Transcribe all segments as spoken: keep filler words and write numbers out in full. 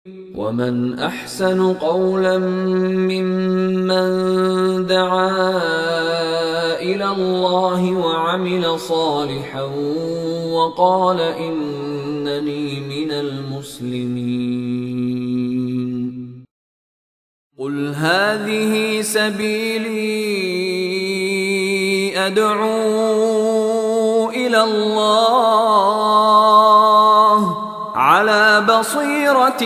ومن أحسن قولا ممن دعا إلى الله وعمل صالحا وقال إنني من المسلمين. قل هذه سبيلي أدعو إلى الله على بصيرة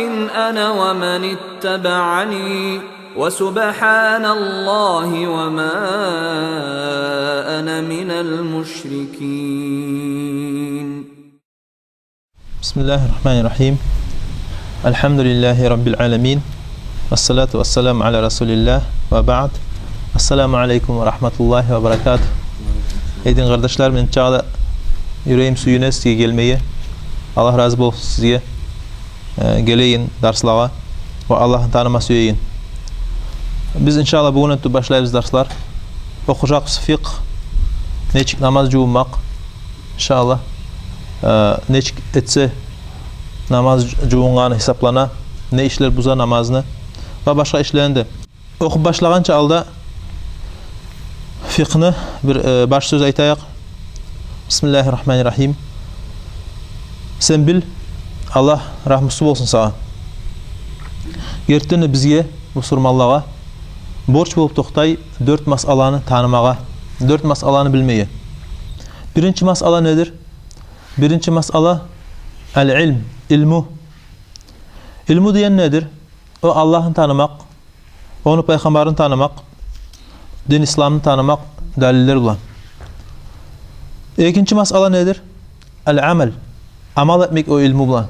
أنا ومن اتبعني وسبحان الله وما أنا من المشركين. بسم الله الرحمن الرحيم. الحمد لله رب العالمين. والصلاة والسلام على رسول الله وبعد. السلام عليكم ورحمة الله وبركاته. Эй дин къардашлар, мен чагъда юрегим сююне сизге гелмеге. Аллагь рази болсун сизге. Э, гелейин дарслагъа ва Аллагьны таныма сюегин. Биз, иншаллагь, бугюнден тутуп башлайбыз дарслар. Охужакъбыз фикъгь, нечик намаз жувунмакъ, иншаллагь, э, нечик этсе намаз жувунгъаны гьисаплана, не ишлер буза намазны ва башгъа ишлерни де. Охуп башлагъанча алда фикъгьны бир, э, баш сёз айтайыкъ. Бисмиллагьи ррагьмани ррагьим. Сен бил, Аллагь рагьмусу болсун сагъа. Гертиден де бизге, бусурманлагъа, борч болуп токътай дёрт масъаланы танымагъа, дёрт масъаланы билмеге. Биринчи масъала недир? Биринчи масъала — ал-илм, илму. Илму деген недир? О Аллагьны танымакъ, ону пайхаммарын танымакъ, дин исламны танымакъ далиллер булан. Экинчи масъала недир? Ал-амал. Амал этмек о илму булан.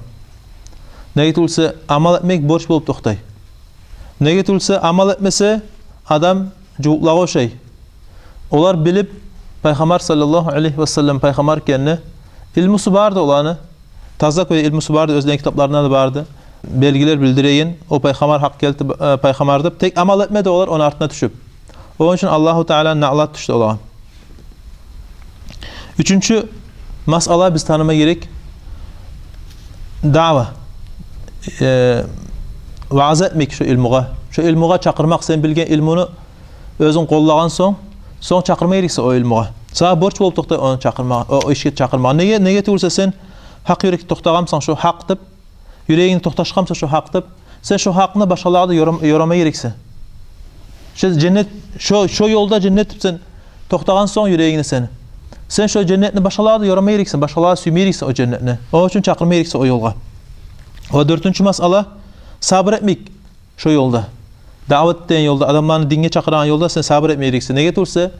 Неге тюгюлсе, амал этмек борч болуп токътай. Неге тюгюлсе, амал этмесе, адам жугьутлагъа ошай. Олар билип, пайхаммар саллаллагьу алайгьи ва саллам пайхаммар экенни, илмусу барды оланы. Таза кюйде илмусу барды, оьзлени китапларында да барды. Белгилер билдиреген, о пайхаммар гьакъ гелтири, э, пайхаммар деп, тек амал этмеди олар ону артына тюшюп. Ону учун Аллагьу Тааланы наълат тюшдю олагъа. Уьчюнчю масъала, биз таныма герек даъва, э, ваъза этмек шо илмугъа. Шо илмугъа чакъырмакъ, сен билген илмуну оьзюнг къоллагъан сонг, сонг чакъырма герексен о илмугъа. Сагъа борч болуп токътай ону чакъырмагъа, о, о ишге чакъырмагъа. Неге, неге тюгюлсе, сен гьакъ юрекде токътагъанмысан шо гьакъ деп, юрегинг токъташгъанмыса шо гьакъ деп, сен шо гьакъны башгъалагъа да ёрам-, ёрама герексен. Шо женнет, шо, шо ёлда женнет деп сен токътагъан сонг юрегингде сени, сен шо женнетни башгъалагъа да ёрама герексен, башгъалагъа сюйме герексен о женнетни. Ону учун чакъырма герексен о ёлгъа. Ва дёртюнчю масъала — сабур этмек. Шо ёлда, даъват деген ёлда, адамланы динге чакъырагъан ёлда сен сабур этме герексен. Неге тюгюлсе,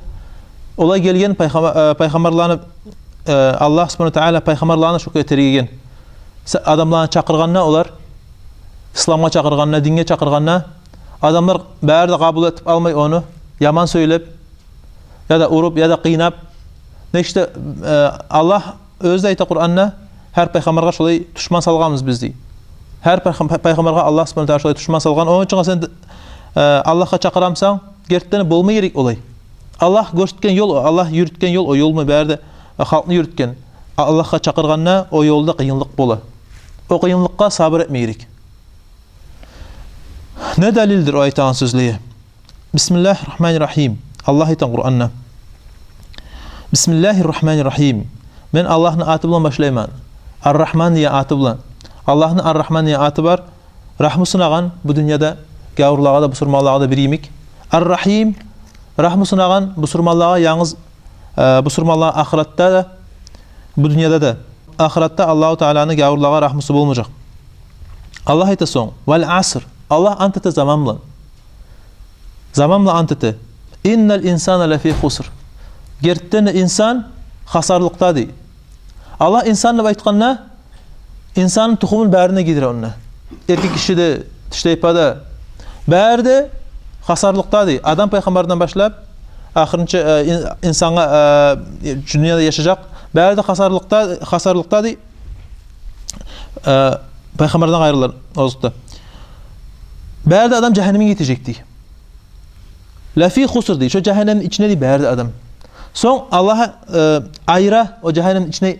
олай гелген пайхамма-, э, пайхаммарланы, э, Аллагь субгьанагьу ва таала пайхаммарланы шо кюйде тергеген. Се-, адамланы чакъыргъанда олар, исламгъа чакъыргъанда, динге чакъыргъанда, адамлар бары да къабул этип алмай ону, яман сёйлеп, яда уруп, яда къыйнап. Нечик де, э, Аллагь оьзю де айта Къуранда, гьар пайхаммаргъа шолай душман салгъанбыз биз, дей. Гьар пайхам-, пайхаммаргъа Аллагь субгьанагьу ва таала шолай душман салгъан. Ону учун сен, э, Аллагьгъа чакъырамысан, гертиден болма герек олай. Аллагь гёрсетген ёл, Аллагь юрютген ёл, о ёл булан бары да, э, халкъны юрютген. А Аллагьгъа чакъыргъанда о ёлда къыйынлыкъ бола. О къыйынлыкъгъа сабур этме герек. Не далилдир о айтагъан сёзлеге? Бисмиллагьи ррагьмани ррагьим. Аллагь айта Къуранда: «Бисмиллагьи ррагьмани ррагьим». Мен Аллагьны аты булан башлайман. Ар-Рагьман деген аты булан. Аллагьны Ар-Рагьман деген аты бар. Рагьму сунагъан бу дюньяда гавурлагъа да, бусурманлагъа да бир йимик. Ар-Рагьим, рагьму сунагъан бусурманлагъа янгыз, э, бусурманлагъа ахыратда да, бу дюньяда да. Ахыратда Аллагьу Тааланы гавурлагъа рагьмусу болмажакъ. Аллагь айта сонг: «Вал аср». Аллагь ант эте заман булан. Заман булан ант эте. «Иннал инсана лафи хуср». Гертиден де инсан хасарлыкъда, дей. Аллагь инсан деп айтгъанда, инсанны тухумун барын да гийире онда. Эркек киши де, тиштайпа да, бары да хасарлыкъда, дей. Адам пайхаммардан башлап, ахырынчы, э, ин-, инсангъа, э, дюньяда яшажакъ, бары да хасарлыкъда, хасарлыкъда, дей. Э, пайхаммардан къайрылар озокъда. Бары да адам жагьаннемге гетежек, дей. «Лафи хуср», дей. Шо жагьаннемни ичине, дей, бары да адам. Сонг Аллагь, э, айыра о жагьаннемни ичине,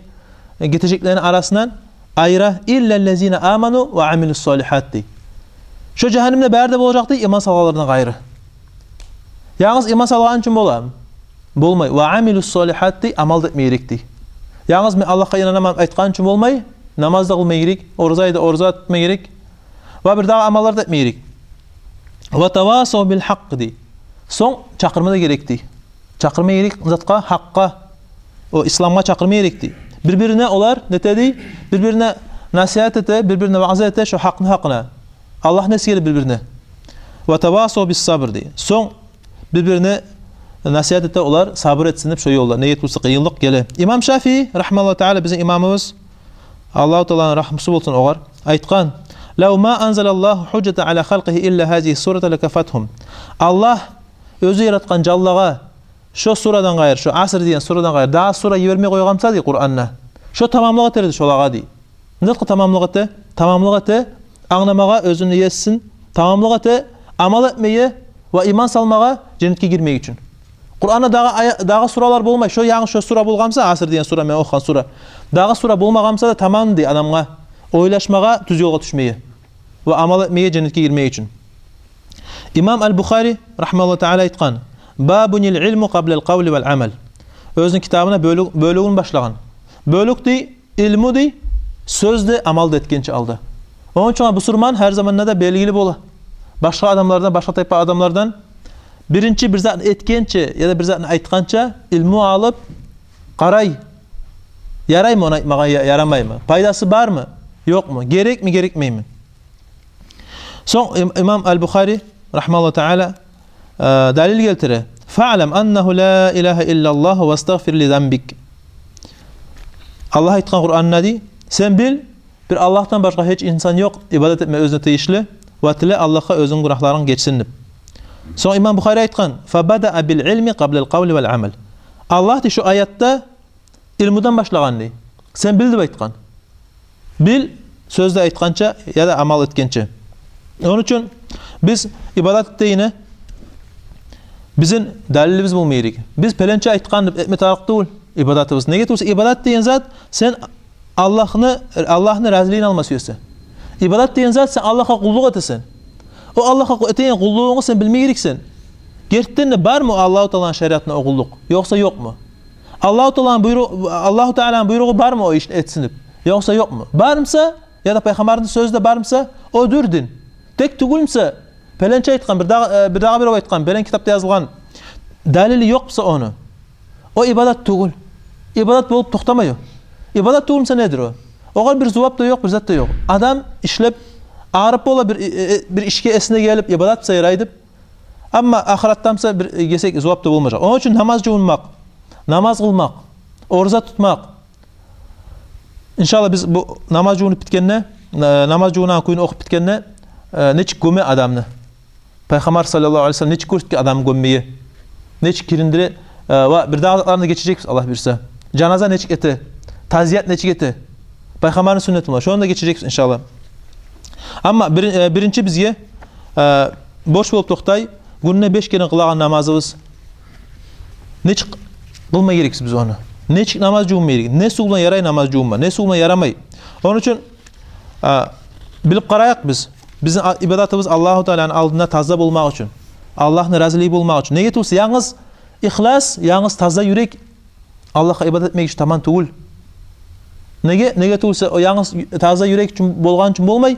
э, гетежеклени арасындан айыра: «Иллаллазина аману ва амилус салихат», дей. Шо жагьаннемде бары да болажакъ дей, иман салгъанлардан къайры. Янгыз иман салгъан учун боламы? Болмай. «Ва амилус-салихат» дей, амал да этме герек дей. Янгыз «мен Аллагьгъа инанаман» айтгъан учун болмай, намаз да къылма герек, ораза айда ораза тутма герек. Ва бирдагъы амаллар да этме герек. «Ва тавасав бил-гьакъ» дей. Сонг чакъырма да герек дей. Чакъырма герек затгъа, гьакъгъа, о исламгъа чакъырма герек дей. Бир-бирине олар нете дей, бир-бирине насигьат эте, бир-бирине ваъза эте шо гьакъны гьакъына. Аллагьны эсгере бир-бирине. «Ва тавасав бис-сабр» дей. Сонг бир-бирине насигьат эте олар, сабур этсин деп шо ёлда. Неге тюгюлсе къыйынлыкъ геле. Имам Шафии, рагьмагьуллагьу таала, бизин имамыбыз, Аллагьу тааланы рагьмусу болсун огъар, айтгъан: «Лав ма анзалаллагьу гьужжатан ала халкъигьи илла гьазигьи-с-сурата лакафатгьум». Аллагь оьзю яратгъан жанлагъа шо сурадан къайры, шо «Аср» деген сурадан къайры дагъы сура йибермей къойгъан буса дей Къуранда, шо тамамлыкъ этер эди шолагъа дей. Не затгъа тамамлыкъ эте? Тамамлыкъ эте англамагъа, оьзюню есин, тамамлыкъ эте амал этмеге ва иман салмагъа, женнетге гирмек учун. Къуранда дагъы ая-, дагъы суралар болмай. Шо янгыз шо сура болгъан буса, «Аср» деген сура, мен охугъан сура, дагъы сура болмагъан буса да, тамам дей адамгъа ойлашмагъа, тюз ёлгъа тюшмеге ва амал этмеге, женнетге гирмек учун. Имам аль-Бухари, рагьмагьуллагьу таала, айтгъан: «Бабунил-илму къаблал-къавли вал-амал». Оьзюню китабына бёлюк, бёлюгюн башлагъан. Бёлюк дей, илму дей, сёз де, амал да этгенче алда. Ону учун бусурман гьар заманда да белгили бола башгъа адамлардан, башгъа тайпа адамлардан. Биринчи бир затны этгенче яда бир затны айтгъанча илму алып къарай. Яраймы ону айтмагъа, я-, ярамаймы? Пайдасы бармы, ёкъму? Герекми, герекмейми? Сонг им-, имам аль-Бухари, рагьмагьуллагьу таала, э, далил гелтире: «Фаълам аннагьу ла илагьа иллаллагьу вастагъфир ли занбик». Аллагь айтгъан Къуранда дей: «Сен бил, бир Аллагьдан башгъа гьеч инсан ёкъ ибадат этме оьзюне тийишли, ва тиле Аллагьгъа оьзюнг гюнагьларынг гечсин», – деп. Сонг имам Бухари айтгъан: «Фабадаа бил-илми къаблал-къавли вал-амал». Аллагь дей шо аятда илмудан башлагъан дей. «Сен бил», – деп айтгъан. Бил, сёз де айтгъанча яда амал этгенче. Ону учун биз ибадат этейик, бизин далилибиз болма герек. Биз пеленче айтгъан деп этме тарыкъ тюгюл ибадатыбыз. Неге тюгюлсе, ибадат деген зат сен Аллагьны, Аллагьны разилигин алма сюесен. Ибадат деген зат сен Аллагьгъа къуллукъ этесен. О Аллагьгъа къу-, этеген къуллугъунгну сен билме герексен. Гертиден де бармы Аллагьу тааланы шариатына о къуллукъ, ёкъса ёкъму? Аллагьу тааланы буйру-, Аллагьу тааланы буйругъу бармы о ишни этсин деп, ёкъса ёкъму? Бар буса, яда пайхаммарны сёзю де бар буса, о дюр дин. Тек тюгюл буса, пеленче айтгъан, бирдагъы, э, бирдагъы бирев айтгъан, пелен китапда язылгъан, далили ёкъ буса ону, о ибадат тюгюл. Ибадат болуп токътамай о. Ибадат тюгюл буса недир о? Огъар бир зувап да ёкъ, бир зат да ёкъ. Адам ишлеп, арып бола, бир, э, э, бир ишге эсине гелип, ибадат буса ярай деп. Амма ахыратда буса бир гесек зувап да болмажакъ. Ону учун намаз жувунмакъ, намаз къылмакъ, ораза тутмакъ. Иншаллагь, биз бу намаз жувунуп битгенде, э, намаз жувунагъан кюйню охуп битгенде, э, нечик гёме адамны? Пайхаммар саллаллагьу алейгьи ва саллам нечик гёрсетген адамны гёммеге? Нечик кириндире? Э, ва бирдагъы затланы гечежекбиз, Аллагь буюрса. Жаназа нечик эте? Тазият нечик эте? Пайхаммарны сюннети булан. Шону да гечежекбиз, иншаллагь. Амма бир-, э, биринчи бизге, э, борч болуп токътай гюнде беш керен къылагъан намазыбыз. Нечик къылма герекбиз биз ону? Нечик намаз жувунма герек? Не сув булан ярай намаз жувунма, не сув булан ярамай? Ону учун, а, билип къарайыкъ биз. Бизин а-, ибадатыбыз Аллагьу тааланы алдында таза болмакъ учун, Аллагьны разилиги болмакъ учун. Неге тюгюлсе, янгыз ихлас, янгыз таза юрек Аллагьгъа ибадат этмек учун таман тюгюл. Неге? Неге тюгюлсе, о янгыз таза юрек учун, болгъан учун болмай.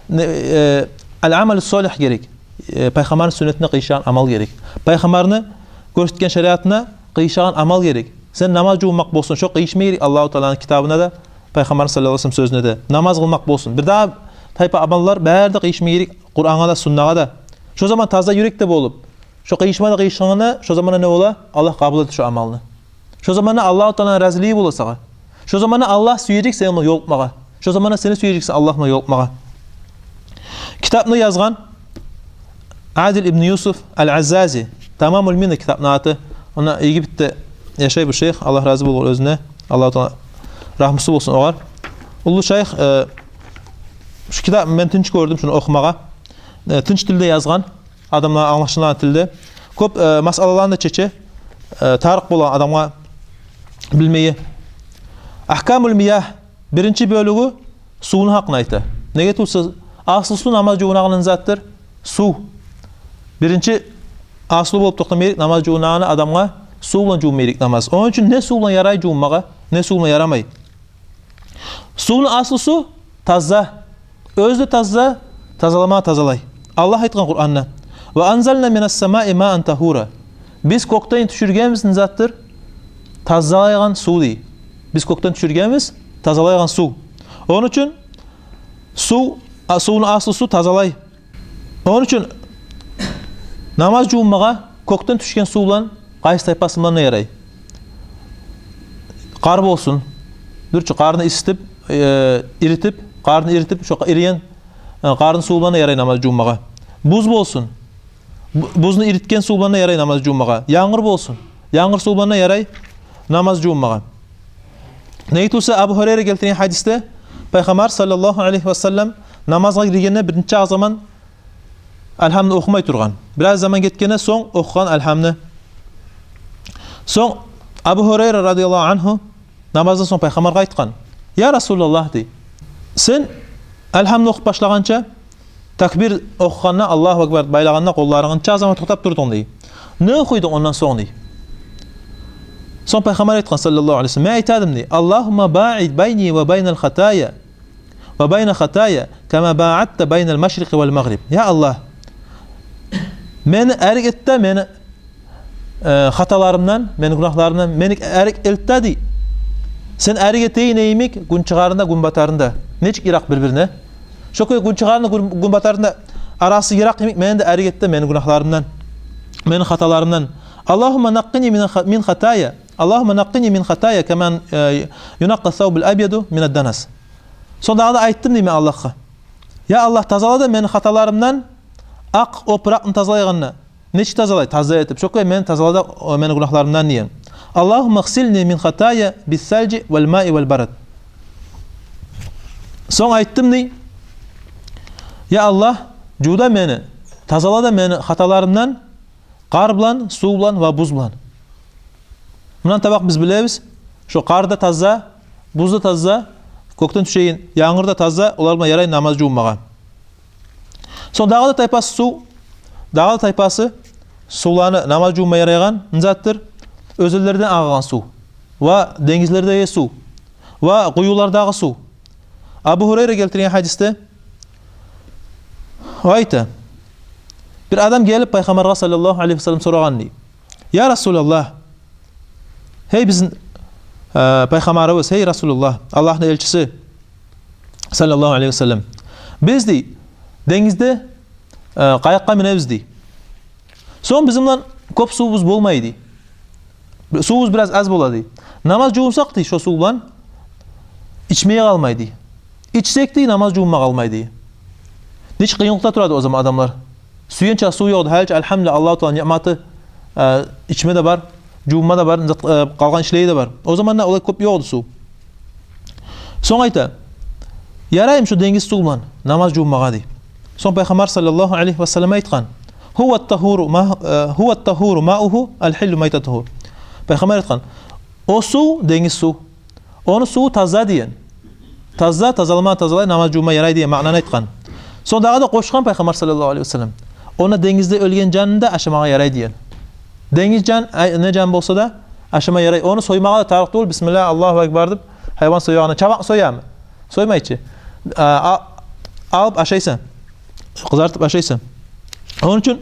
Не, э, аль-амалу солигь герек. Э, пайхаммарны сюннетине къыйышагъан амал герек. Пайхаммарны гёрсетген шариатына къыйышагъан амал герек. Сен намаз жувунмакъ болсун, шо къыйышма герек Аллагьу тааланы китабына да, пайхаммарны саллаллагьу алейгьи ва саллам сёзюне де. Намаз къылмакъ болсун. Бирдагъы тайпа амаллар бары да къыйышма герек Къурангъа да, суннагъа да. Шо заман таза юрек де болуп, шо къыйышма да къыйышгъанда, шо заманда не бола? Аллагь къабул эте шо амалны. Шо заманда Аллагьу тааланы разилиги бола сагъа. Шо заманда Аллагь сюежек сени булан ёлукъмагъа. Шо заманда сени сюежек сен Аллагь булан ёлукъмагъа. Китапны язгъан Адил ибн Юсуф аль-Аззази, «Тамамуль Минна» китапны аты. Ону Египетде яшай бу шейх, Аллагь рази болгъур оьзюне. Аллагьу таала рагьмусу болсун огъар. Уллу шейх, э, шу китап, мен тынч гёрдюм шуну охумагъа. Э, тынч тилде язгъан, адамлагъа англашылагъан тилде. Кёп, э, масъалаланы да чече, э, тарыкъ болгъан адамгъа билмеге. Агькамуль Миягь, биринчи бёлюгю сувну гьакъын айта. Неге тюгюлсе, аслусу намаз жувунагъан затдыр сув. Биринчи аслу болуп токътама герек намаз жувунагъанда адамгъа, сув булан жувунма герек намаз. Ону учун не сув булан ярай жувунмагъа, не сув булан ярамай. Сувну аслусу таза. Оьзю де таза, тазалама тазалай. Аллагь айтгъан Къуранда: «Ва анзална минас самаи маан тагьура». Биз кёкден тюшюргенбиз не затдыр? Тазалайгъан сув, дей. Биз кёкден тюшюргенбиз тазалайгъан сув. Ону учун сув, а, сувну аслусу тазалай. Ону учун намаз жувунмагъа кёкден тюшген сув булан, къайсы тайпасы булан да ярай. Къар болсун. Дюр чю, къарны иситип, э, иритип, къарны иритип, шо ириген, э, къарны сув булан да ярай намаз жувунмагъа. Буз болсун. Бу-, бузну иритген сув булан да ярай намаз жувунмагъа. Янгур болсун. Янгур сув булан да ярай намаз жувунмагъа. Неге тюгюл де Абу Гьурайра гелтирген гьадисде Пайхаммар саллаллагьу алайгьи ва саллам намазгъа гиргенде биринчи аз заман Алгьамны охумай тургъан. Бираз заман гетгенден сонг охугъан Алгьамны. Сонг Абу Гьурайра радияллагьу ангьу намаздан сонг Пайхаммаргъа айтгъан: «Я Расулаллагь, — дей, — сен Алгьамны охуп башлагъанча, такбир охугъанда, Аллагьу акбар байлагъанда къолларынгны нече заман токътап турдунг?» — дей. «Не охуйдунг ондан сонг?» — дей. Сонг Пайхаммар айтгъан саллаллагьу алайгьи ва саллам: «Мен айтадым, — дей, — Аллагьумма баид байни ва байнал хатая, ва байна хатая, кама баадта байнал машрикъи вал магъриб. Я Аллагь, мени арек эт де мени, э, хаталарымдан, мени гюнагьларымдан мени арек эт де, — дей, — сен арек этеген йимик гюнчыгъарны да, гюнбатарны да, нечик йыракъ бир-бирине, шо кюй гюнчыгъарны, гюн-, гюнбатарны да арасы йыракъ йимик мени де арек эт де мени гюнагьларымдан, мени хаталарымдан. Аллагьумма наккъини мин ха-, мин хатая, Аллагьумма наккъини мин хатая кама, э, юнаккъа савбул абьяду минад данас». Сонг дагъы да айтдым, дей, мен Аллагьгъа: «Я Аллагь, тазала да мени хаталарымдан акъ опуракъны тазалайгъанда. Нечик тазалай? Таза этип. Шо кюй мени тазала да, о, мени гюнагьларымдан», — деген. «Аллагьумма гъсилни мин хатая биссалжи вал маи вал барад». Сонг айтдым, дей: «Я Аллагь, жув да мени, тазала да мени хаталарымдан къар булан, сув булан ва буз булан». Мундан табакъ биз билебиз, шо къар да таза, буз да таза, кёкден тюшеген янгур да таза, олар булан ярай намаз жувунмагъа. Сонг дагъы да тайпасы сув, дагъы да тайпасы сувланы намаз жувунма ярайгъан не затдыр? Оьзенлерден агъагъан сув ва денгизлердеги сув ва къуюлардагъы сув. Абу Гьурайра гелтирген гьадисде о айта: бир адам гелип Пайхаммаргъа саллаллагьу алайгьи ва саллам сорагъан, дей: «Я Расулаллагь, гьей бизин, э, Пайхаммарыбыз, гьей Расулаллагь, Аллагьны элчиси саллаллагьу алайгьи ва саллам, биз, — дей, — денгизде, э, къайыкъгъа минебиз, — дей. — Сонг бизин булан кёп сувубуз болмай, — дей. — Сувубуз бираз аз бола, — дей. — Намаз жувунсакъ, — дей, — шо сув булан, ичмеге къалмай, — дей. — Ичсек, — дей, — намаз жувунма къалмай, — дей. — Нечик къыйынлыкъда турады о заман адамлар. Сюйгенче сув ёкъ эди, гьали чи, альгьамдулиллагь, Аллагьу Тааланы ниъматы, э, ичме де бар, жувунма да бар, зат, э, къалгъан ишлеге де бар. О заманда олай кёп ёкъ эди сув». Сонг айта: «Яраймы шо денгиз сув булан намаз жувунмагъа?» — дей. Сонг Пайхаммар саллаллагьу алайгьи ва саллам айтгъан: «Гьува тагьуру ма-, э, гьува тагьуру маугьу алгьиллу майтатугьу». Пайхаммар айтгъан: «О сув, денгиз сув, ону суву таза, — деген. — Таза, тазалама тазалай, намаз жувунма ярай», — деген маънаны айтгъан. Сонг дагъы да къошгъан Пайхаммар саллаллагьу алайгьи ва саллам: «Онда денгизде оьлген жанны да ашамагъа ярай», — деген. Денгиз жан, ай, не жан болса да ашама ярай. Ону соймагъа да тарыкъ тюгюл, бисмиллагь, Аллагьу акбар деп, гьайван соягъанда, чабакъ соямы? Соймай чы. А, а, алып ашайсан. Къызартып ашайсан. Ону учун,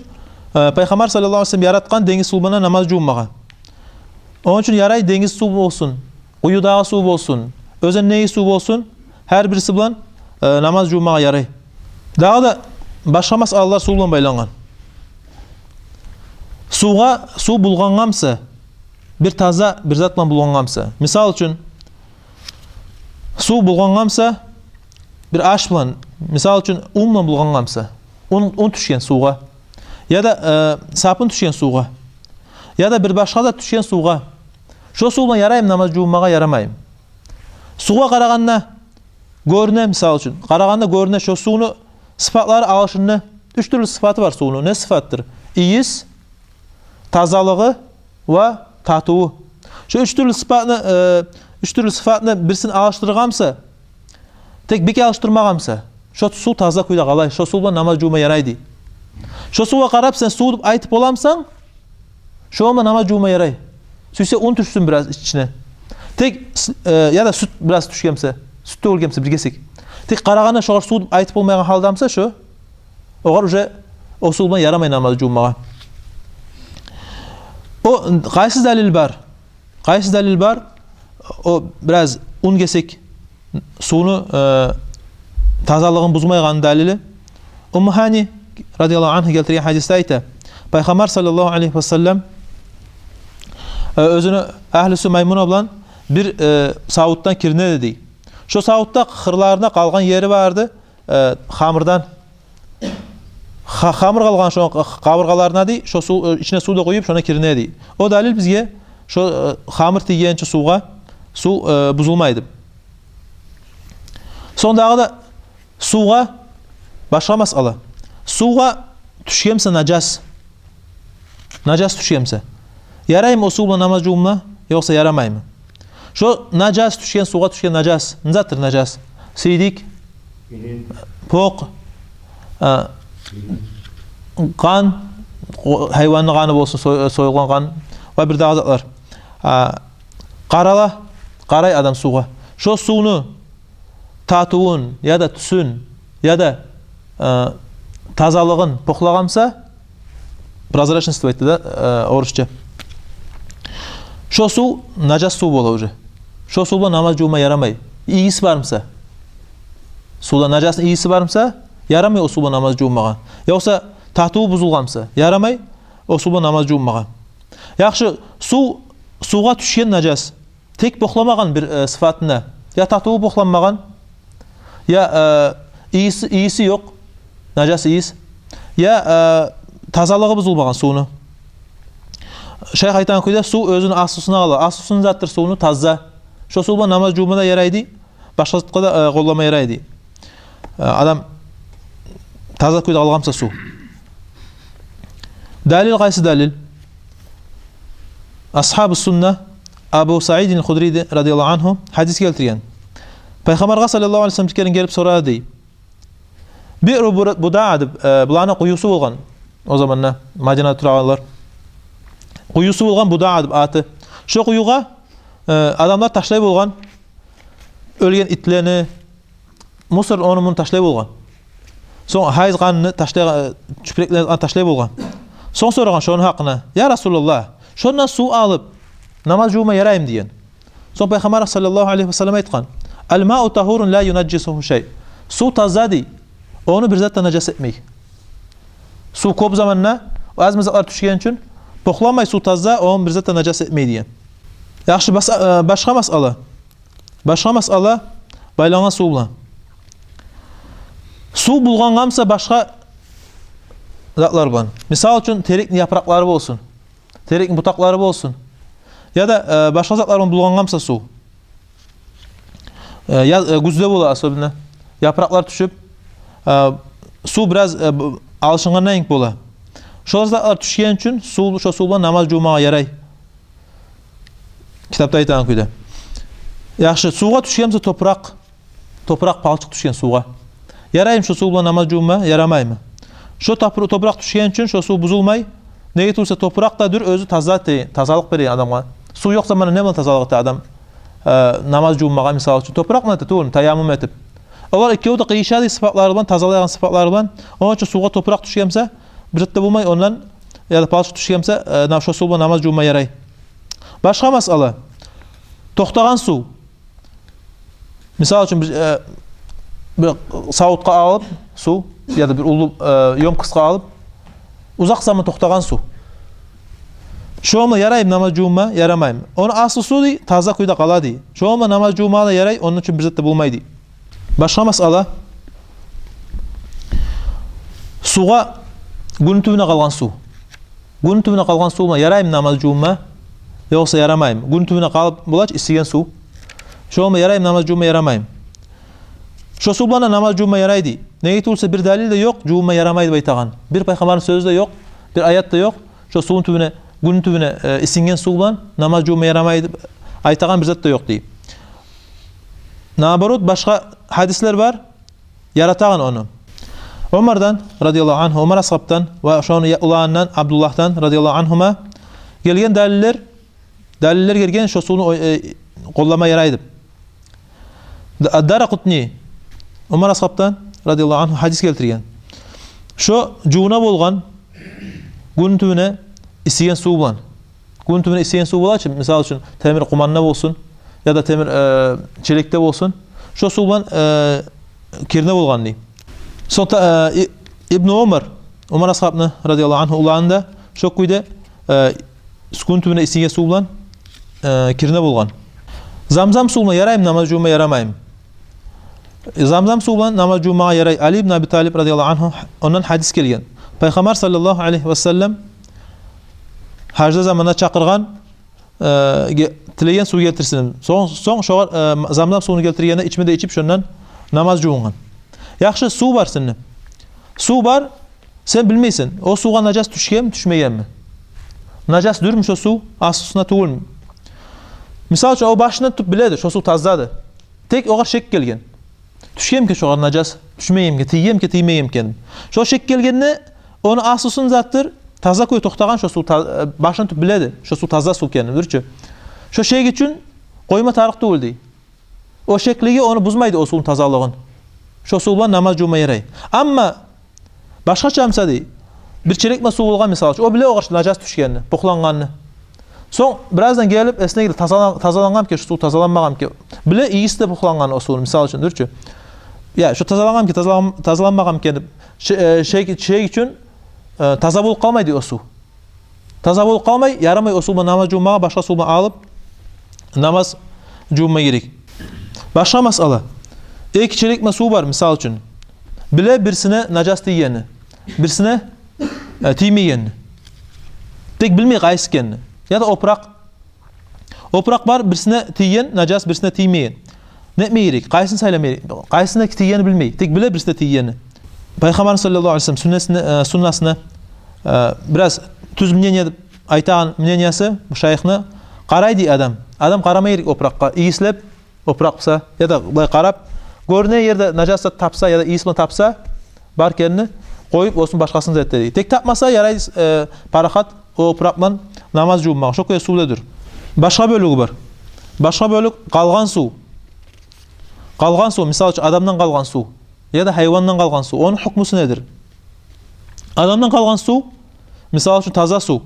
э, Пайхаммар саллаллагьу алайгьи ва саллам яратгъан денгиз сув булан намаз жувунмагъа. Ону учун ярай денгиз сув болсун, къуюдагъы сув болсун, оьзендеги сув болсун, гьар бириси булан, э, намаз жувунмагъа ярай. Дагъы да башгъа масъалалар сув булан байлангъан. Сувгъа, сув булгъангъа буса, бир таза бир зат булан булгъангъа буса. Мисал учун, сув булгъангъа буса, бир аш булан, мисал учун, ун булан булгъангъа буса, ун, ун тюшген сувгъа, яда, э, сапун тюшген сувгъа, яда бир башгъа зат тюшген сувгъа, шо сув булан яраймы намаз жувунмагъа, ярамаймы? Сувгъа къарагъанда гёрюне, мисал учун, къарагъанда гёрюне, шо сувну сыфатлары алышынды. Уьч тюрлю сыфаты бар сувну. Не сыфатдыр? Ийис, тазалыгъы ва татыву. Шо уьч тюрлю сыфатны, э, уьч тюрлю сыфатны бирисин алышдыргъан буса, тек бек алышдырмагъан буса, Шо сув таза кюйде къалай, шо сув булан намаз жувма ярай дей. Шо сувгъа къарап сен сув деп айтып боламысан, шо булан намаз жувма ярай. Сюйсе, ун тюшсюн бираз ичине. Тек с-, э, яда сют бираз тюшгенмисе, сют тёгюлгенмисе бир гесек. Тек къарагъанда шогъар сув деп айтып болмайгъан гьалдамыса шо, огъар уже о сув булан ярамай намаз жувмагъа. О къайсы далил бар? Къайсы далил бар? О бираз ун гесек сувну, э, тазалыгъын бузмайгъан далили. Умму Гьани радияллагьу ангьа гелтирген гьадисде айта, Пайхаммар саллаллагьу алайгьи ва саллам, э, оьзюню агьлюсю Маймуна булан бир, э, савутдан кирине эди дей. Шо савутда къырларына къалгъан ери бар эди, э, хамурдан. Ха-, хамур къалгъан шо къ-, къабургъаларына дей, шо сув, э, ичине сув да къуюп, шонда кирине дей. О далил бизге шо, э, хамур тийгенче сувгъа, сув, э, бузулмай деп. Сонг дагъы да сувгъа башгъа масъала. Сувгъа тюшгенмисе нажас, нажас тюшгенмисе, яраймы о сув булан намаз жувма, ёкъса ярамаймы? Шо нажас тюшген, сувгъа тюшген нажас. Не затдыр нажас? Сийдик, покъ, а, къан, о, гьайванны къаны болсун, сой-, союлгъан къан ва бир дагъы затлар. А, къарала, къарай адам сувгъа. Шо сувну татывун, яда тюсюн, яда, э, тазалыгъын похлагъанмыса, прозрачность деп айта да, э, орусча. Шо сув нажас сув бола уже. Шо сув булан намаз жувма ярамай. Ийиси бармыса, сувда нажасны ийиси бармыса, ярамай о сув булан намаз жувмагъа. Ёкъса татыву бузулгъанмыса, ярамай о сув булан намаз жувмагъа. Яхшы, сув, сувгъа тюшген нажас тек похламагъан бир, э, сыфатына. Я татыву похланмагъан, я, э, ийиси, ийиси ёкъ, нажас ийис. Я, э, тазалыгъы бузулмагъан сувну. Шайх айтагъан кюйде, сув оьзюню аслусуна къала. Аслусу не затдыр сувну? Таза. Шо сув булан намаз жувма да ярай дей, башгъа затгъа да, э, къоллама ярай дей. Э, адам таза кюйде къалгъанмыса сув. Далил, къайсы далил? Асгьабу сунна Абу Саидин Худри де, радияллагьу ангьу, гьадис гелтирген. Пайхаммаргъа саллаллагьу алайгьи ва саллам бир керен гелип сорады дей. Биъру Бура-, Будаа деп, э, буланы къуюсу болгъан. О заманда Мадинада турагъанлар. Къуюсу болгъан Будаа деп аты. Шо къуюгъа, э, адамлар ташлай болгъан оьлген итлени, мусор, ону-муну ташлай болгъан. Сонг гьайыз къанын ташлай, э, чюпюреклени ташлай болгъан. Сонг сорагъан шону гьакъына: «Я Расулаллагь, шондан сув алып намаз жувма яраймы?» — деген. Сонг Пайхаммар саллаллагьу алайгьи ва саллам айтгъан: «Ал-мау тагьурун ла юнажжисугьу шай». Сув таза дей, ону бир зат да нажас этмей. Сув кёп заманда, аз-маз затлар тюшген учун похламай, сув таза, ону бир зат да нажас этмей деген. Яхшы, бас-, э, башгъа масъала. Башгъа масъала байлангъан сув булан. Сув булгъангъанмыса башгъа затлар булан. Мисал учун, терекни япыракълары болсун, терекни бутакълары болсун, яда, э, башгъа затлар булан булгъангъанмыса сув. Э, яз, э, гюзде бола особенно. Япыракълар тюшюп, э, сув бираз, э, б-, алышынгъандай инг бола. Шо затлар тюшген учун сув, шо сув булан намаз жувмагъа ярай. Китапда айтагъан кюйде. Яхшы, сувгъа тюшгенмисе топуракъ, топуракъ, палчыкъ тюшген сувгъа, яраймы шо сув булан намаз жувма, ярамаймы? Шо топур-, топуракъ тюшген учун шо сув бузулмай. Неге тюгюл буса, топуракъ да дюр оьзю таза, тазалыкъ береген адамгъа. Сув ёкъ заманда не булан тазалыкъ эте адам, э, намаз жувмагъа, мисал учун? Топуракъ булан эте тюгюлмю, таяммум этип? Олар экеви де къыйышады сыфатлары булан, тазалайгъан сыфатлары булан. Ону учун сувгъа топуракъ тюшгенмисе, бир зат да болмай ондан, яда палчыкъ тюшгенмисе, э, на-, шо сув булан намаз жувма ярай. Башгъа масъала. Токътагъан сув. Мисал учун, бир, э, бир савутгъа алып сув, яда бир уллу, э, ёмкостгъа алып, узакъ заман токътагъан сув. Шо булан яраймы намаз жувма, ярамаймы? Ону аслу сув дей, таза кюйде къала дей. Шо булан намаз жувма да ярай, ону учун бир зат да болмай дей. Башгъа масъала. Сувгъа, гюн тюбюне къалгъан сув. Гюн тюбюне къалгъан сув булан яраймы намаз жувма, ёкъса ярамаймы? Гюн тюбюне къалып бола чы исиген сув. Шо булан яраймы намаз жувма, ярамаймы? Шо сув булан да намаз жувма ярай дей. Неге тюгюл буса, бир далил де ёкъ жувма ярамай деп айтагъан. Бир пайхаммарны сёзю де ёкъ, бир аят да ёкъ. Шо сувну тюбюне, гюн тюбюне, э, исинген сув булан намаз жувма ярамай деп айтагъан бир зат да ёкъ дей. Наоборот, башгъа гьадислер бар. яратагъан ону. Умардан, радияллагьу ангьу, Умар асгьабдан ва шону я-, уланындан Абдуллагьдан, радияллагьу ангьума, гелген далиллер, далиллер гелген, шо сувну ой-, э, къоллама ярай деп. Д-, Ад-Даракъутни Умар асгьабдан, радияллагьу ангьу, гьадис гелтирген. Шо жувуна болгъан гюн тюбюне исиген сув булан. Гюн тюбюне исиген сув бола чы, мисал учун, темир къуманда болсун, яда темир, э, челекде болсун, шо сув булан, э, кирине болгъан дей. Сонг да, э, И-, Ибну Умар, Умар асгьабны, радияллагьу ангьу, уланы да шо кюйде, э, гюн тюбюне исиген сув булан, э, кирине болгъан. Замзам сув булан яраймы намаз жувма, ярамаймы? Замзам сув булан намаз жувмагъа ярай. Али ибн Аби Талиб, радияллагьу ангьу, ондан гьадис гелген. Пайхаммар, саллаллагьу алайгьи ва саллам, гьажда заманда чакъыргъан, э, ге-, тилеген сув гелтирсин. Сонг, сонг шогъар, э, замзам сувну гелтиргенде, ичме де ичип, шондан намаз жувунгъан. Яхшы, сув бар сени. Сув бар, сен билмейсен, о сувгъа нажас тюшгенми, тюшмегенми? Нажас дюрмю шо сув, аслусуна тюгюлмю? Мисал учун, о башындан тутуп биледи, шо сув тазадыр. Тек огъар шек гелген. Тюшгенмикен шогъар нажас, тюшмегенмикен, тийгенмикен, тиймегенмикен. Шо шек гелгенде, ону аслусун затдыр, таза кюй токътагъан шо сув, та-, э, башындан тутуп биледи, шо сув таза сув экенин, дюр чю. Шо шек учун къойма тарыкъ тюгюл дей. О шеклиги ону бузмайды, о сувну тазалыгъын. Шо сув булан намаз жувма ярай. Амма башгъача, мисал дей, бир челекме сув болгъан, мисал учун, о биле огъар нажас тюшгенни, пухлангъанны. Сонг бираздан гелип эсине геле, тазалан-, тазалангъанмикен шо сув, тазаланмагъанмикен. Биле ийиси де пухлангъанны о сувну, мисал учун, дюр чю. Я, шо тазалангъанмикен, тазалан-, тазаланмагъанмикен деп, ше-, э, шек, шек учун, э, таза болуп къалмай дей о сув. Таза болуп къалмай, ярамай о сув булан намаз жувмагъа, башгъа сув булан алып намаз жувма герек. Башгъа масъала. Эки челекме сув бар, мисал учун. Биле бирисине нажас тийгенни, бирисине, э, тиймегенни. Тек билмей къайсы экенни. Яда опуракъ. Опуракъ бар, бирисине тийген нажас, бирисине тиймеген. Не этме герек? Къайсын сайлама герек? Къайсына тийгенни билмей. Тек биле бирисине тийгенни. Пайхаммар, саллаллагьу алайгьи ва саллам, суннасына, э, суннасына, э, бираз тюз мнение деп айтагъан мнениясы бу шайыхны: къарай дей адам. Адам къарама герек опуракъгъа, ийислеп, опуракъ буса, яда былай къарап, гёрюнеген ерде нажас зат тапса, яда ийис булан тапса, бар экенни, къоюп, оьзюню башгъасын зат эте дей. Тек тапмаса, ярай, э, парахат о опуракъ булан намаз жувунмагъа. Шо кюйде сув да дюр. Башгъа бёлюгю бар. Башгъа бёлюк — къалгъан сув. Къалгъан сув, мисал учун, адамдан къалгъан сув яда гьайвандан къалгъан сув. Ону гьукмусу недир? Адамдан къалгъан сув, мисал учун, таза сув.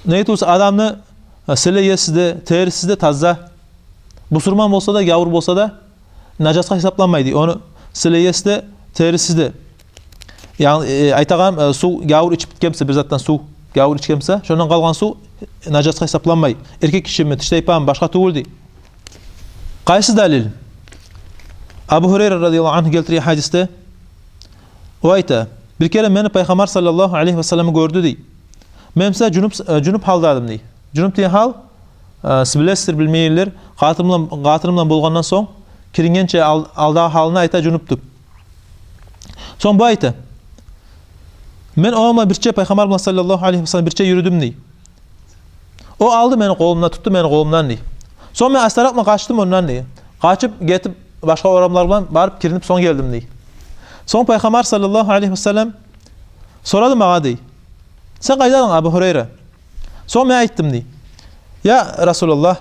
Неге тюгюл эсе адамны, э, силе еси де, териси де таза. Бусурман болса да, гявур болса да, нажасгъа гьисапланмай дей ону силе еси де, териси де. Яни, э, айтагъан, э, сув, гявур ичип битген буса, бир затдан сув гявур ичген буса, шондан къалгъан сув нажасгъа гьисапланмай. Эркек гишими, тиштайпамы, башгъа тюгюл дей. Къайсы далил? Абу Гьурайра, радияллагьу ангьу, гелтирген гьадисде, о айта: «Бир керен мени Пайхаммар, саллаллагьу алайгьи ва саллам, гёрдю», — дей. «Мен буса жунуп, э, жунуп гьалда эдим», — дей. Жунуп деген гьал, э, сиз билесиздир, билмейгенлер, къатыны булан, къатыны булан болгъандан сонг, кирингенче ал-, алдагъы гьалын айта жунуп деп. Сонг бу айта: «Мен ону булан бирче, Пайхаммар булан, саллаллагьу алайгьи ва саллам, бирче юрюдюм», — дей. «О алды мени къолумдан, тутду мени къолумдан», — дей. «Сонг мен астаракъ булан къачдым ондан», — дей. «Къачып гетип, башгъа орамлар булан барып киринип, сонг гелдим», — дей. Сонг Пайхаммар, саллаллагьу алайгьи ва саллам, сорады магъа, дей: «Сен къайда эдинг, Абу Гьурайра?» Сонг мен айтдым, дей: «Я Расулаллагь,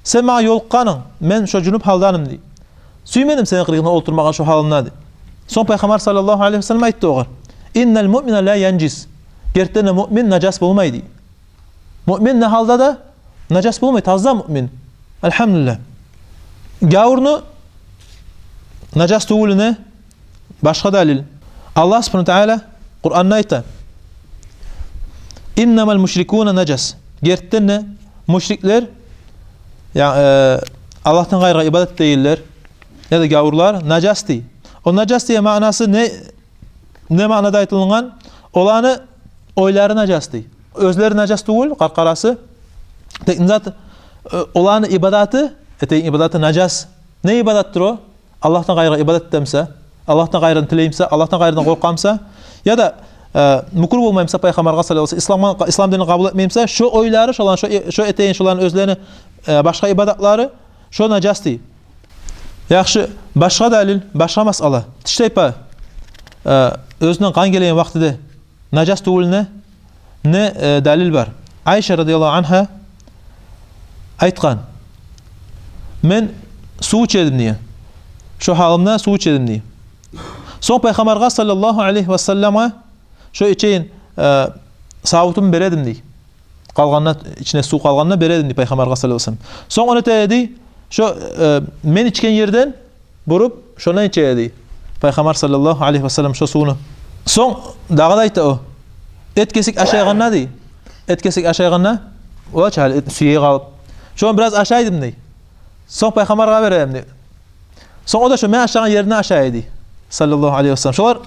сен магъа ёлукъгъанынг, мен шо жунуп гьалда эдим, — дей. — Сюймедим сени къырыйынгда олтурмагъа шо гьалымда», — дей. Сонг Пайхаммар, саллаллагьу алайгьи ва саллам, айтды огъар: «Иннал муъмина ла янжис». Гертиден де, муъмин нажас болмай, дей. Муъмин не гьалда да нажас болмай, таза муъмин. Альгьамдулиллагь. Гявурну нажас тюгюлюне башгъа далил. Аллагь субгьанагьу ва тагьала Къуранда айта: «Иннамал мушрикуна нажас». Гертиден де, мушриклер, я, э, Аллагьдан къайрыгъа ибадат этегенлер, яда гявурлар нажас, дей. О нажас деген маънасы не, не маънада айтылынгъан? Оланы ойлары нажас, дей. Оьзлери нажас тюгюл, къаркъарасы. Тек не зат, э, оланы ибадаты, этеген ибадаты нажас. Не ибадатдыр о? Аллагьдан къайрыгъа ибадат этемиса, Аллагьдан къайрыдан тилеймиса, Аллагьдан къайрыдан къоркъамиса, яда, э, мюкюр болмаймиса Пайхаммаргъа, саллаллагьу алайгьи ва саллам, ислам, ислам динин къабул этмеймиса, шо ойлары, шоланы, шо, шо этеген, шоланы оьзлени, э, башгъа ибадатлары, шо нажас, дей. Яхшы, башгъа далил, башгъа масъала. Тиштайпа, э, оьзюнден къан гелеген вакътиде нажас тюгюлюне не, э, далил бар? Айша радияллагьу ангьа айтгъан: «Мен сув иче эдим», — деген. «Шо гьалымда сув иче эдим», — деген. Сонг Пайхаммаргъа саллаллагьу алайгьи ва салламгъа шо ичеген, э, савутумну бере эдим, дей. Къалгъанына, ичине сув къалгъанына бере эдим, дей, Пайхаммаргъа саллаллагьу алайгьи ва саллам. Сонг ону эте эди, шо, э, мен ичген ерден буруп, шондан иче эди Пайхаммар саллаллагьу алайгьи ва саллам шо сувну. Сонг дагъы да айта о: «Эт кесек ашайгъанда, — дей, — эт кесек ашайгъанда, ола чы гьали, эт сюе къалып, шону бираз ашай эдим, — дей. — Сонг Пайхаммаргъа бере эдим», — дей. Сонг о да шо мен ашагъан еринден ашай эди, саллаллагьу алайгьи ва саллам. Шолар,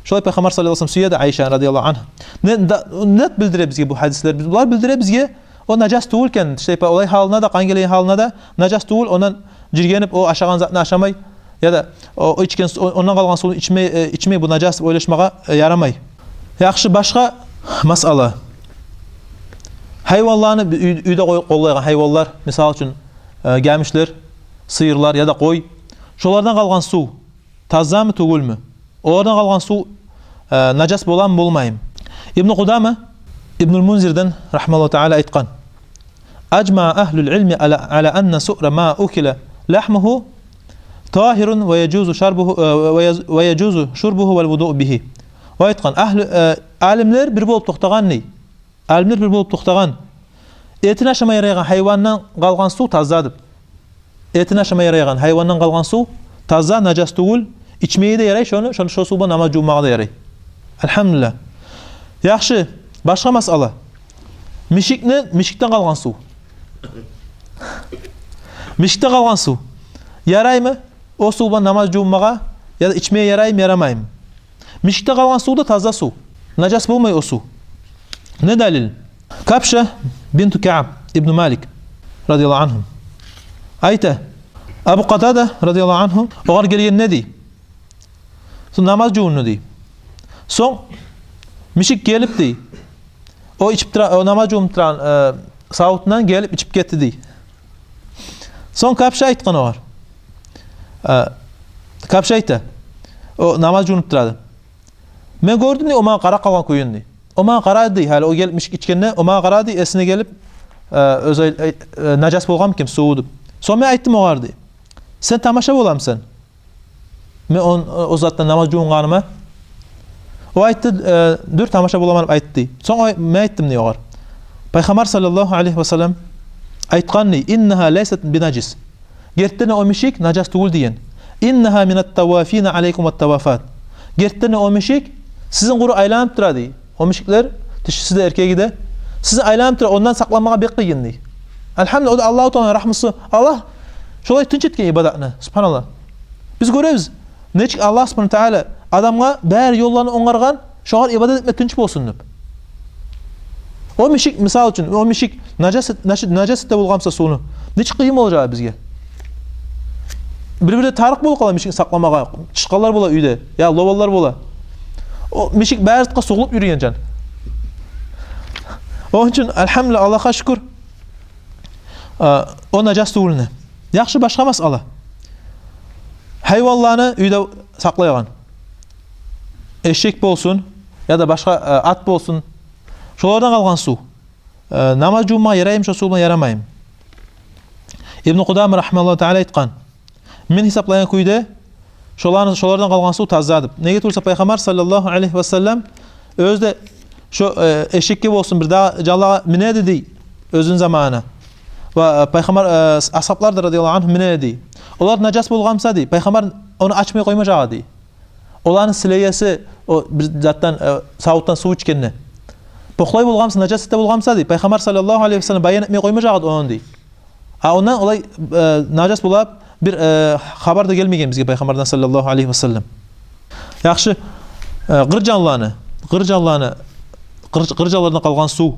шолай Пайхаммар саллаллагьу алайгьи ва саллам сюе эди Айшаны, радияллагьу ангьа. Не да, не билдире бизге бу гьадислер? Биз, булар билдире бизге о нажас тюгюл экен, тиштайпа, олай гьалына да, къан гелеген гьалына да нажас тюгюл, ондан жиргенип о ашагъан затны ашамай, яда о ичген су-, о, ондан къалгъан сувну ичмей, э, ичмей, бу нажас деп ойлашмагъа, э, ярамай. Яхшы, башгъа масъала. Гьайванланы, уьй-, уьйде къой-, къоллайгъан гьайванлар, мисал учун, э, гамишлер, сыйырлар яда къой. Шолардан къалгъан сув тазамы, тюгюлмю? Олардан къалгъан сув, э, нажас боламы, болмаймы? Ибну Къудама Ибнул Мунзирден, рагьимагьуллагьу таала, айтгъан: «Ажмаа агьлул илми ала, ала анна суъра ма укила лагьмугьу тагьирун ва яжузу шарбугьу, э, ва яз-, ва яжузу шурбугьу вал вудуу бигьи». О айтгъан: «Агьлу, э, алимлер бир болуп токътагъан, — дей. — Алимлер бир болуп токътагъан. Этин ашама ярайгъан гьайвандан къалгъан сув таза деп. Этин ашама ярайгъан гьайвандан къалгъан сув таза, нажас тюгюл, ичмеге де ярай шону, шону, шо сув булан намаз жувунмагъа да ярай». Альгьамдулиллагь. Яхшы, башгъа масъала. Мишикни, мишикден къалгъан сув. Мишикден къалгъан сув. Яраймы о сув булан намаз жувунмагъа, яда ичмеге яраймы, ярамаймы? Мишикде къалгъан сув да таза сув. Нажас болмай о сув. Не далил? Кабша бинту Кааб ибну Малик, радияллагьу ангьу, айта: Абу Къатада, радияллагьу ангьу, огъар гелген, не дей, сонг намаз жувунду, дей. Сонг мишик гелип, дей, о ичип тура, о намаз жувунуп турагъан, э, савутундан гелип ичип гетди, дей. Сонг Кабша айтгъан огъар. Э, Кабша айта, о намаз жувунуп турады. Мен гёрдюм, дей, о магъа къарап къалгъан кююн, дей. О магъа къарады, дей, гьали о гелип мишик ичгенде, о магъа къарады, дей, эсине гелип, э, оьзю, э, э, нажас болгъанмы экен суву деп. Сонг мен айтдым огъар, дей: «Сен тамаша боламысан мен он-, о затдан намаз жувунгъаныма?» О айтды: «Э, дюр, тамаша боламан», — деп айтды. Сонг о, мен айтдым, дей, огъар: «Пайхаммар саллаллагьу алайгьи ва саллам айтгъан, дей, иннагьа лайсат бинажис. Гертиден о мишик нажас тюгюл, деген. Иннагьа минат тавафина алайкум ват тавафат. Гертиден о мишик сизин къуру айланып тура, дей. О мишиклер, тишиси де, эркеги де, сизин айланып тура, ондан сакъланмагъа бек къыйын», — дей. Альгьамдулиллагь, о да Аллагьу Тааланы рагьмусу. Аллагь шолай тынч этген ибадатны, субгьаналлагь. Биз гёребиз, нечик Аллагь субгьанагьу ва таала адамгъа бары ёлланы онгаргъан, шогъар ибадат этме тынч болсун деп. О мишик, мисал учун, о мишик нажас, нажас, нажас этип болгъан буса сувну, нечик къыйын болажакъ бизге? Бир-бирде тарыкъ болуп къала мишикни сакъламагъа. Чычкъанлар бола уьйде, я лобанлар бола. О мишик бары затгъа сугъулуп юрюген жан. Ону учун, альгьамдулиллагь, Аллагьгъа шюкюр, а, о нажас тюгюлюне. Яхшы, башгъа масъала. Гьайванланы уьйде сакълайгъан, эшек болсун, яда башгъа, э, ат болсун, шолардан къалгъан сув, э, намаз жувунмагъа яраймы шо сув булан, ярамаймы? Ибну Къудама, рагьимагьуллагьу таала, айтгъан: «Мен гьисаплагъан кюйде шоланы, шолардан къалгъан сув таза», — деп. Неге тюгюл буса, Пайхаммар саллаллагьу алайгьи ва саллам оьзю де шо, э, эшекге болсун, бир дагъы жанлагъа мине эди, дей, оьзюню заманына. Ва, э, Пайхаммар, э, асгьаблар да, радияллагьу ангьум, мине эди. Олар нажас болгъан буса, дей, Пайхаммар ону ачмай къоймажакъ эди. Оланы силегеси, о бир затдан, э, савутдан сув ичгенде, бокълай болгъан буса, нажас эте болгъан буса, дей, Пайхаммар саллаллагьу алайгьи ва саллам баян этмей къоймажакъ эди ону, дей. А ондан олай, э, нажас болуп бир, э, хабар да гелмеген бизге Пайхаммардан саллаллагьу алайгьи ва саллам. Яхшы, э, къыр жанланы, къыр жанланы, къыр, къыр жанлардан къалгъан сув,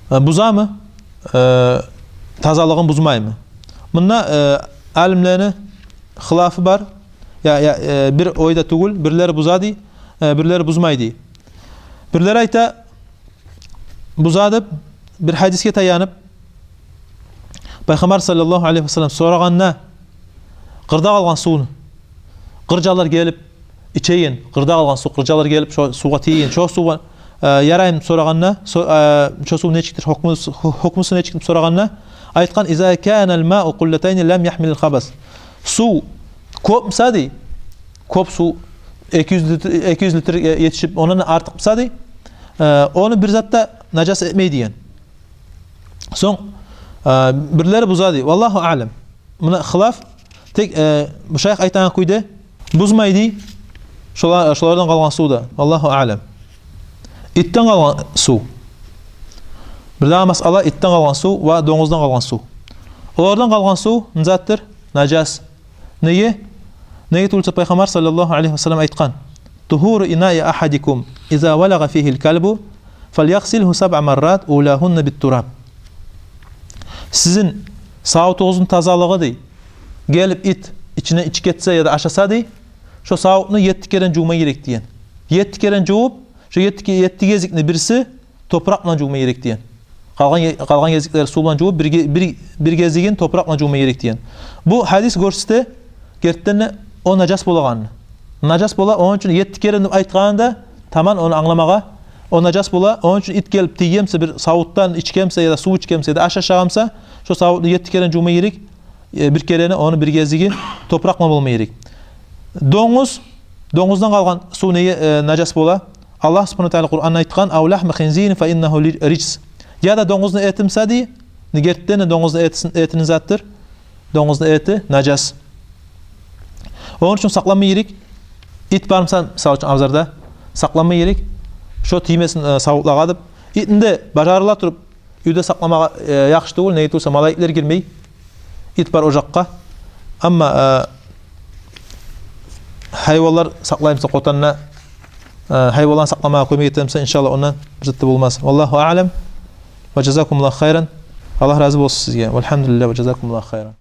э, бузамы, э, тазалыгъын бузмаймы? Мунда, э, алимлени хилафы бар. Я, я, э, бир ойда тюгюл, бирлери буза дей, э, бирлери бузмай дей. Бирлери айта, буза деп, бир гьадисге таянып, Пайхаммар саллаллагьу алайгьи ва саллам сорагъанда, къырда къалгъан сувну, къыржалар гелип ичеген, къырда къалгъан сув, къыржалар гелип шо сувгъа тийген, шо сувгъа, э, яраймы деп сорагъанда, со-, э, шо сув нечикдир, гьукму, гьукмусу нечикдир деп сорагъанда, айтгъан: «Иза канал мау къуллатайни лам яхмилил хабас». Сув кёп буса дей, кёп сув, эки юз литр, эки юз литр, э, етишип, ондан артыкъ буса дей, э, ону бир зат да нажас этмей деген. Сонг, э, бирлери буза дей. Валлагьу аълам. Муна хилаф, тек, э, бу шайых айтагъан кюйде бузмай дей шола-, шолардан къалгъан сув да. Валлагьу аълам. Итден къалгъан сув. Бирдагъы масъала: итден къалгъан сув ва донгуздан къалгъан сув. Олардан къалгъан сув не затдыр? Нажас. Неге? Неге тюгюл буса, Пайхаммар саллаллагьу алайгьи ва саллам айтгъан: «Тугьуру инаи агьадикум иза валагъа фигьил калбу фальягъсилгьу сабъа маррат улагьунна бит тураб». Сизин савутугъузну тазалыгъы дей, гелип ит ичине ичип гетсе яда ашаса дей, шо савутну етти керен жувма герек деген. Етти керен жувуп, шо етти ке-, етти гезикни бириси топуракъ булан жувма герек деген. Къалгъан е-, къалгъан гезиклер сув булан жувуп, бир ге-, бир, бир гезигин топуракъ булан жувма герек деген. Бу гьадис гёрсете, гертиден де, о нажас болагъанны. Нажас бола, ону учун етти керен деп айтгъаны да таман ону англамагъа. О нажас бола, ону учун ит гелип тийгенмисе, бир савутдан ичгенмисе, яда сув ичгенмисе, яда аш ашагъанмиса, шо савутну етти керен жувма герек. Э, бир керени, ону бир гезиги топуракъ булан болма герек. Донгуз, донгуздан къалгъан сув неге, э, нажас бола? Аллагь субгьанагьу ва тагьала Къуранда айтгъан: «Ав лагьми хинзирин фа иннагьу ли-, рижс». Яда донгузну эти буса дей, гертиден де донгузну эти, эти не затдыр? Донгузну эти нажас. Ону учун сакъланма герек. Ит бар буса, мисал учун, абзарда, сакъланма герек. Шо тиймесин, э, савутлагъа деп. Итни де бажарыла туруп уьйде сакъламагъа, э, яхшы тюгюл, неге тюгюл буса, малайиклер гирмей ит бар ожакъгъа. Амма, э, гьайванлар сакълаймыса къотанда, э, гьайванланы сакъламагъа кёмек этемисе, иншаллагь, ондан бир зат да болмас. Валлагьу аълам. Ва жазакумуллагьу хайран. Аллагь рази болсун сизге. Валгьамдулиллагь, ва жазакумуллагьу хайран.